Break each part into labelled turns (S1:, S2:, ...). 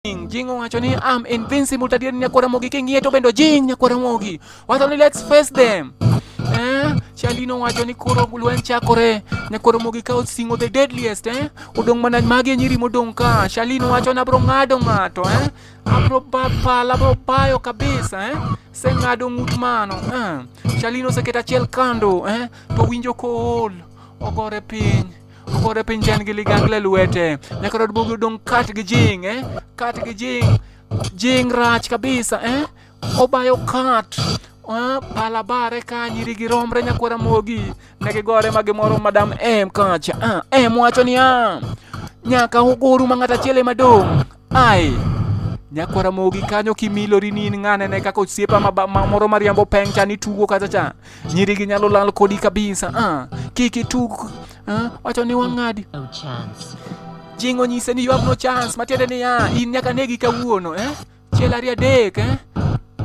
S1: Jing owacho ni I'm invincible to adier nyakwara mogi king'iye to bende ojing nyakwara mogi. Wacho ni let's face them. Eh, Shalino wacho ni koro lweny chakore. Nyakwara mogi ka osingo the deadliest eh. Odong' mana magi e nyiri modong' ka. Shalino wacho ni abro ng'ado ng'ato eh. Abro pala abro bayo kabisa eh. Seng'ado ng'ut mano eh. Shalino oseketo achiel kando eh. To winjo kool ogore piny. Ogore piny to en gi ligangla e lwete. Nyaka rod bogi odong' kat gi jing, eh? Kat gi jing. Jing rach kabisa, eh? Obayo kat. Eh, pala bare ka nyiri gi romre nyakwara mogi. Ne gigore ma gimoro madam M kacha. Ah, M wacho niya, nyaka ugoru ma ng'at achiel ema dong'. Ai. Nyakwara mogi kanyo kimilori ni in ng'ane ne kaka osiepa ma, ma moro mariambo peng cha ni tugo kacha cha. Nyiri gi nyalo lal kodi kabisa. Ah, kik itug. Ah, wacho ni wang'adi.
S2: No chance.
S1: Jingo nyise ni you have no chance. Matiende ni ya, in nyaka negi kawuono, eh? Chiel ariyo adek, eh?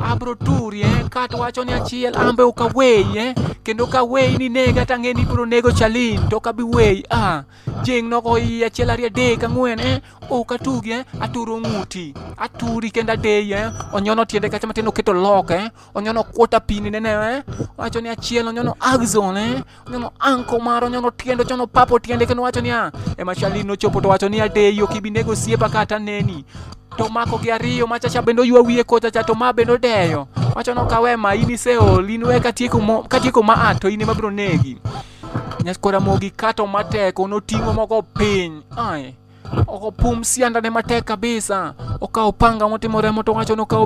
S1: Abro turi, eh? Kat wacho ni achiel, ambe ok awei, eh? Kendo ka awei ni nega tang'e ni ibro nego Chalin, to ok abi wei. Ah, Jing nogo iye achiel ariyo adek ang'wen, eh? Ok atugi, eh? Aturo ng'uti. Aturi kendo adeyi, eh? Onyono tiende kacha matin oketo lock, eh? Onyono kwota pini nene, eh? Wacho ni achiel onyono axon, eh? Onyono anko mare, onyono tiende, onyono papo tiende kendo wacho niya, ema Shalin nochopo to wacho ni adeyi ok ibi nego osiepa kata neni. To mako gi ariyo machacha bende oywa wiye kocha cha to ma bende odeyo. Wacho no kawe ma in iseol, in we katieko mo, katieko ma a to in ema biro negi. Nyakwara mogi kato matek onoting'o moko piny. Ai. Okopum siandane matek kabisa. Okawo panga motimo remo to wacho nokawo.